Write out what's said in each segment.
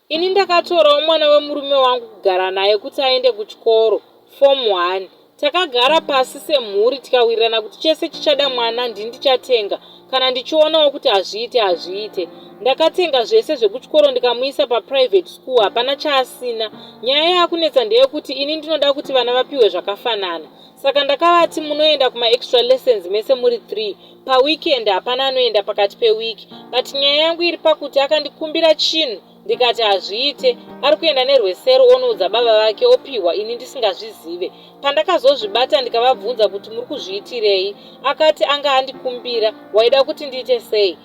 Ini ndakatorawo mwana wemurume wangu kugara naye kuti aende kuchikoro, form one. Takagara pasi semhuri tikawirirana kuti chese chichada mwana ndini ndichatenga kana ndichionawo kuti hazviite hazviite. Ndakatenga zvese zvekuchikoro ndikamuisa paprivate school hapana chaasina. Nyaya yaakunetsa ndeyekuti ini ndinoda kuti vana vapiwe zvakafanana. Saka ndakavati munoenda kumaextra lessons mese muri 3 paweekend hapana anoenda pakati peweek. But nyaya yangu iri pakuti akandikumbira chinhu ndikati hazviite ari kuenda nerwesero onoudza baba vake opihwa ini ndisingazvizive. Pandakazozvibata ndikavabvunza kuti muri kuzviitirei akati anga andikumbira waida kuti ndiite sei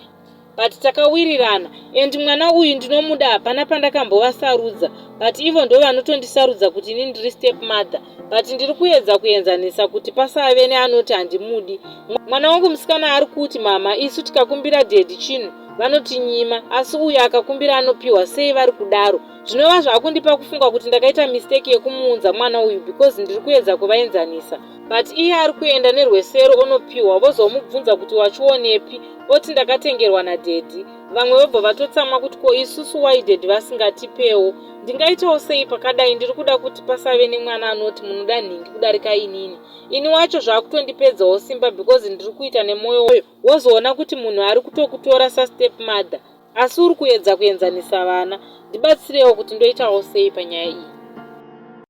but takawirirana and mwana uyu ndinomuda hapana pandakambovasarudza but ivo ndo vanotondisarudza kuti ini ndiri step mother but ndiri kuedza kuenzanisa kuti pasave neanoti handimudi. Mwana wangu musikana ari kuti mama isu tikakumbira daddy chinhu vanotinyima asi uyu akakumbira anopiwa sei vari kudaro zvinova zvakundipa kufunga kuti ndakaita mistake yekumuunza mwana uyu because ndiri kuedza kuvaenzanisa but iye ari kuenda nerwesero onopiwa vozomubvunza kuti wachionepi oti ndakatengerwa nadaddy vamwe vobva vatotsamwa kuti ko isusu why daddy vasingatipewo ndingaitawo sei pakadai ndiri kuda kuti pasave nemwana anoti munoda nhingi kudarika inini ini wacho zvakutondipedzawo simba because ndiri kuita nemwoyo wozoona kuti munhu ari kutokutora sastep mother asi uri kuedza kuenzanisa vana ndibatsirewo kuti ndoitawo sei panyaya iyi.